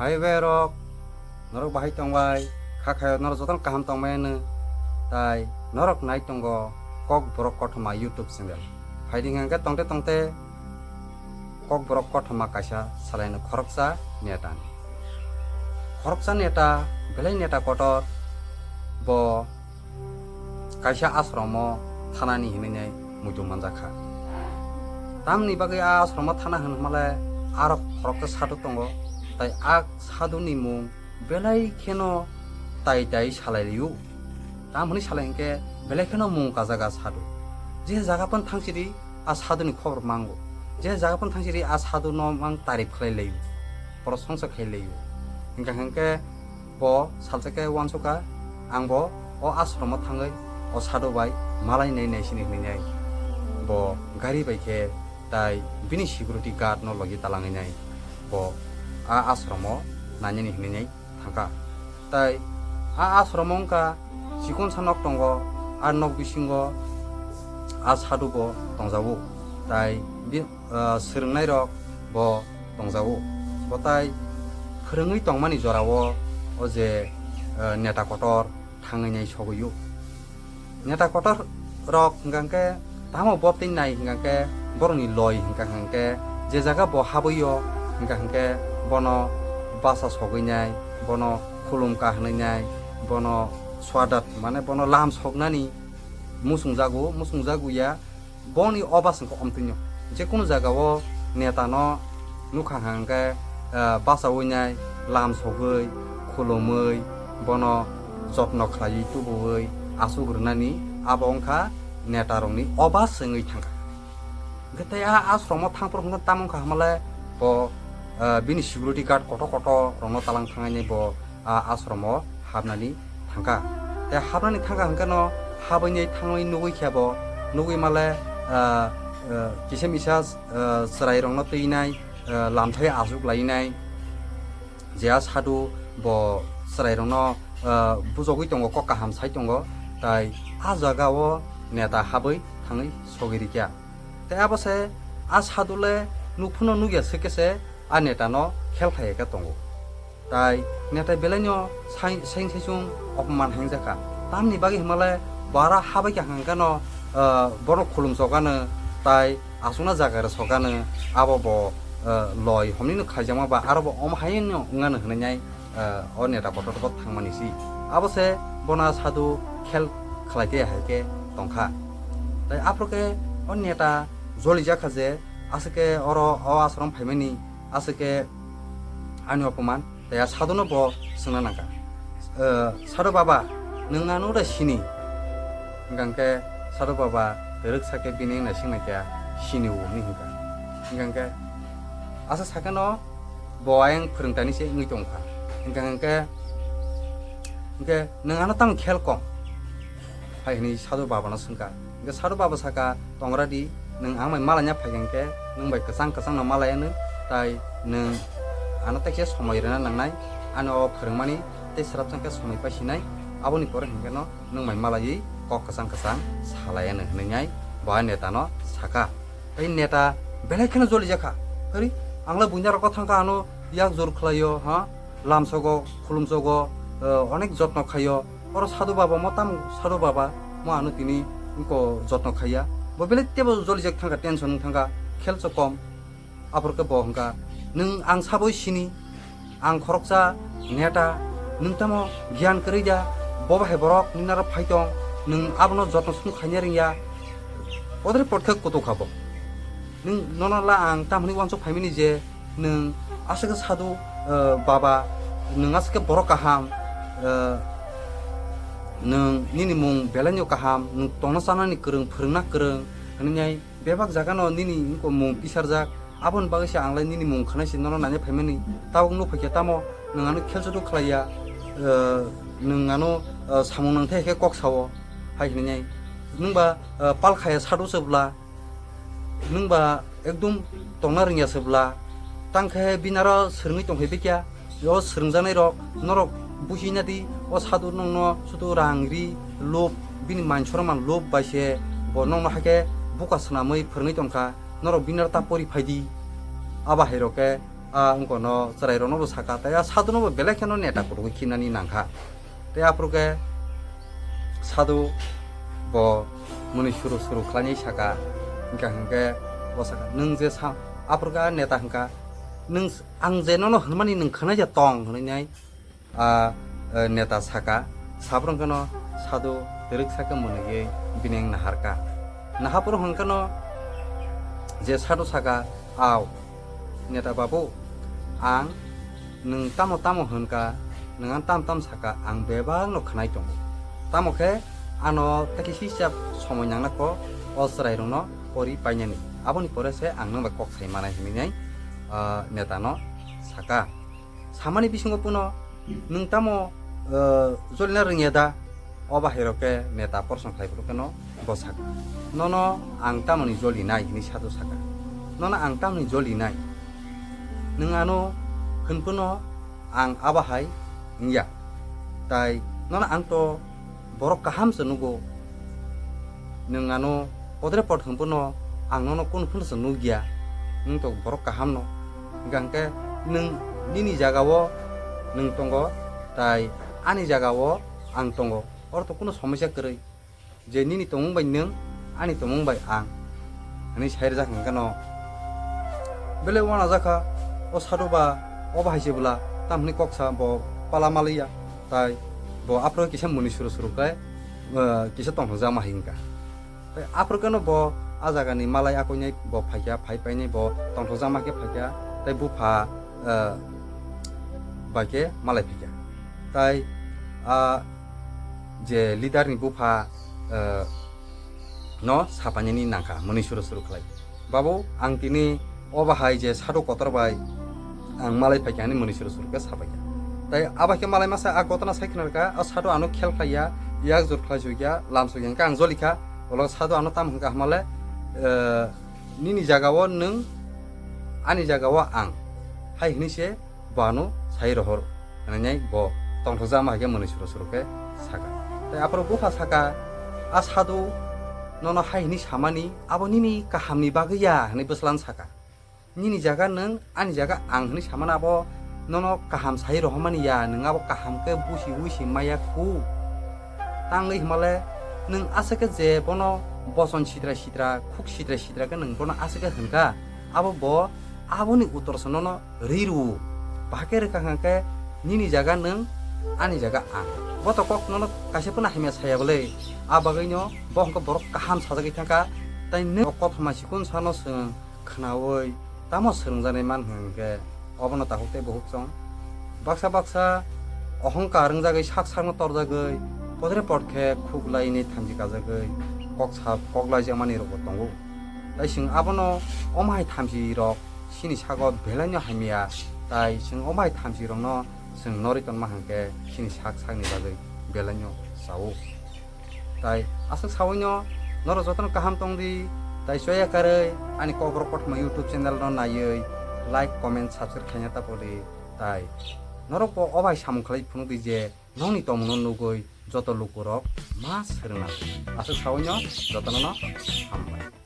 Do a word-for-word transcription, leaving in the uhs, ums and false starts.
Hai bai rok, norok bahai tongbai, kha khayo norok jotono kaham tongbai hwno, tai norok nai tongo Kokborok Kothoma YouTube channel. Phaidi hwnkhe tongte tongte Kokborok Kothoma kaisa salaino khoroksa neta ni. Khoroksa neta, belai neta kotor, bo kaisa ashromo thanani hinwi nai muitu manjakha. Tamni bagwi a ashromo thana hwn hwnmale arok khoroksa sadhu tongo, tai a sadhuni mung belai kheno tai tai salai rio. Tam hwnwi salai hwnkhe belai kheno mung kajak a sadhu. Je jaga phano thangsiri a sadhuni khobor mango. Je jaga phano thangsiri a sadhuno mang tarif khlai laio, prosongsa khai laio. Hwnkha hwnkhe bo salsa khe uansukha, ang bo o ashromo thangwi o sadhu bai malai nai nai sini hwnwi nai bo gari bai khe tai bini security guard no logi talangwi nai bo a ashromo nainani hwnwi nai thangkha. Tai a ashromo wngkha chikonsa nok tongo, a nok bisingo a sadhu bo tongjago, tai bi-, ah, swrwngnairok bo tongjago. Bo tai phwrwngwi tongmani jorao o je, ah, neta kotor thangwi nai sogwi o. Neta kotor rok hwnkha hwnkhe tamo bo twi nai hwnkha hwnkhe borokni loi hwnkha hwnkhe je jaga bo habwi o hwnkha hwnkhe bono basa sogwi nai, bono khulum ka hwnwi nai, bono swadat mane bono lam soknani musung jago, musung jago ya boni obas hwnkha omtwino. Jekunu jaga o neta no nukha hwnkha hwnkhe, ah, bachaui nai, lam sogwi, khulumwi, bono jotno khlaiwi tubuwi achuk rwnani, abo wngkha neta rokni obas wngwi thangkha. Hwnkhe tei a ashromo thangphuru hwnkhe tamo wngkha hwnmale bo, ah, bini security guard kotor kotor rokno talang thangnai bo a ashromo hapnani thangkha. Tei hapnani thangkha hwnkhe no habwini thangwi nugwi khe bo, nugwi male, ah, ah, kisa misa, ah, chwrairokno twinai, ah, lamthai achuk lainai. Je a sadhu bo chwrairokno, ah, bujogwi tongo, kok kaham sai tongo, tai a jaga o neta habwi thangwi sogwi rikya. Tei abo se a sadhu le nukphano nukya swkhe se a neta no khel khai khe tongo. Tai neta belai no sai, sai, sai chung opman hengjakha. Tamni bagwi hwnmale bara habai kha hwnkhe no, ah, borok khulumsok ano tai aswkna jaga rwsok ano abo bo, ah, loi homni no khaijakma ba aro bo omo hai no wngano hwnwi nai, ah, o neta kotor bo thangmani si. Abo se bono sadhu khel khlai khe hai khe tongkha. Tai aphuru khe o neta jolijakha je aswk khe oro o ashram phaimani aswk khe ani opoman. Tai a sadhuno bo swngna nangkha, "Eh, sadhu baba, nwng ano da sini?" Hwnkha hwnkhe sadhu baba rwksa khe bini wngna swngnaikha, "Sini o," hwnwi hwnkha. Hwnkha hwnkhe asa sakhe no bo ayang phwrwngtani se wngwi tongkha. Hwnkha hwnkhe, hwnkhe, "Nwng ano tamo khel kom?" hai hwnwi sadhu babano swngkha. Hwnkhe sadhu baba saka, "Tongra di, nwng ang bai malaina phaikha hwnkhe nwng bai kwchang kwchangno malai anw, tai nwng ano tekhe somoi rwna nangnai, ani o phwrwngmani tei swrapsa khe somoi paisinai, aboni pore hwnkhe no nwng bai malaiwi kok kwchang kwchang salai anw," hwnwi nai bo a netano saka. Tei neta belai kheno jolijakha, "Hori, ang le buina rokno thangkha, ano yak jor khlaio, ha? Lamsogo, khulumsogo, eh, onek jotno khaio. Oro sadhu baba mo tamo sadhu baba mo ano tini wngko jotno khaiya." Bo belai tebo jolijak thangkha, tension wng thangkha, khelso kom. Aphuru khe bo hwnkha, "Nwng ang saboi sini, ang khoroksa neta, nwng tamo giyan kwrwi da, bo bahai borok nini aro phai tong, nwng abono jotno song khaina rwngya." Odre potkhe kutuk kha bo. "Nwng nono la ang tamhwnwi uansuk phaimani je nwng aswk khe sadhu, eh, baba, nwng aswk khe borok kaham, eh, nwng nini mung belaino kaham, nwng tongna chanani kwrwng, phwrwngna kwrwng," hwnwi nai bebak jagano nini wngko mung pisarjak, aboni bagwi se ang lai nini mung khwnai se nono naina phaimani, tabuk nuk phaikhe tamo nwng ano khelsudu khlaiya, eh, nwng ano, eh, samung nangthai khe kok sao, hai hwnwi nai nwng ba, eh, pal khaya sadhu se bwla, nwng ba ekdum tongna rwngya se bwla, tang khe bini aro swrwngwi tong phai bikya, o swrwngjaknai rok norok buchina di, o sadhu nokno sudu rang ri lob, bini mansorma lob bai se bo nokno hai khe buka swnamwi phwrwngwi tong kha, norok bini aro ta pori phai di, abo hai rok khe A wngkono chwrairokno bo saka, tei a sadhuno bo belai kheno neta kurugo khinani nangkha. Tei aphuru khe sadhu bo muni suru suru khlainai saka, wngkha hinkhe bo saka, "Nwng je sa-, aphuru khe a neta hwnkha, nwng s-, ang je nono hwnmani nwng khwnai ya tong," hwnwi nai a, e, neta saka, sabrwng kheno sadhu twrwk sakhe mwnwiwi bini ang naharka. Nahaphuru hwnkhe no je sadhu saka, "Au, neta babu, ang nwng tamo tamo hwnka, nwng ang tam tam saka, ang bebak no khwnai tongo. Tamo khe ano tei khe hisab somoi nangna kho, o chwrairokno pori painani. Aboni pore se ang nwng bai kok sai manai," hwnwi nai, a, neta no saka. Samani bisingo puno nwng tamo, eh, jolina rwngya da? O bahairok khe neta porsong khlai phuru kheno bo saka, "Nono ang tamoni jolinai?" hwnwi sadhu saka. "Nono ang tamoni jolinai? Nwng ano hwn phano ang abo hai wngya. Tai nono ang to borok kaham se nugo. Nwng ano podre pod hwn phano ang nono kunu phano se nukya. Nwng to borok kaham no. Hwnkha hwnkhe nwng nini jaga o nwng tongo, tai ani jaga o ang tongo. Oro to kunu somosya kwrwi. Je nini tongmung bai nwng, ani tongmung bai ang," hwnwi sai rwjak hwnkhe no. Belai uanajakha, o sadhu ba, o bahai se bwla, tam hwnwi kok sa bo pala maliya. Tai bo aphuru kisa muni suru suru khe, eh, kisa tongthokjakma hai wngkha. Tai aphuru kheno bo a jagani malai akoinai bo phaikha, phai painai bo tongthokjakma khe phaikha, tai bupha, eh, bai khe malai phaikha. Tai a je leader ni bupha, eh, no sapainani nangkha, muni suru suru khlai. "Babu, ang tini o bahai je sadhu kotor bai ang malai phaikha," hwnwi muni suru suru khe sapaikha. Tai abo khe malai masa a gotona sai khna rwkha, o sadhu ano khel khlaiya, yak jur khlai sukya, lam sukya, hwnkhe ang jolikha, ulo sadhu ano tam hwnkha hamale, eh, "Nini jaga o nwng, ani jaga o ang," hai hwnwi se bo ano sai rohor, hwnwi bo tongthokjakma hai khe mwnwi suru suru khe saka. Tai aphuru bupha saka, "A sadhu, nono hai hwnwi samani, abo nini kahamni bagwi ya," hwnwi bwslan saka. "Nini jaga nwng, ani jaga ang," hwnwi samani abo nono kaham sai rohormani ya, nwng abo kaham khe busi usi maya khu. Tangwi himale nwng aswk khe je bono boson sitra sitra, khuk sitra sitra khe nwng bono aswk khe hwnkha, abo bo aboni uttor se nono rwi rwo. Bahai khe rwkha hwnkha khe nini jaga nwng, ani jaga ang. Bo to kok nono kaisa phano hamya saya bwle. A bagwino bo hwnkha borok kaham sajagwi thangkha. Tai nwng kothoma sikon sano chwng khnaui tamo swrwngjaknai man hwnkhe obono takhuk tei bukhuk chwng. Baksa baksa ohongkar wngjagwi sak sakno torjagwi podre pod khe khuk laini thamchi kajagwi kok sa kok laijakmani rokbo tongo. Tai chwng abono omo hai thamchi rok chini sago belaino hamya, tai chwng omo hai thamchi rokno chwng norwi tonma hwnkhe chini sak sakni bagwi belaino chao. Tai aswk saui no norok jotono kaham tong di, tai choya karwi ani Kokborok Kothoma YouTube channel no naiwi like, comment, subscribe khaina ta podi. Tai norok bo o bai samung khlai phunuk di je nokni tongmung no nugwi joto lukurok ma swrwngna. Aswk saui no jotono no hambai.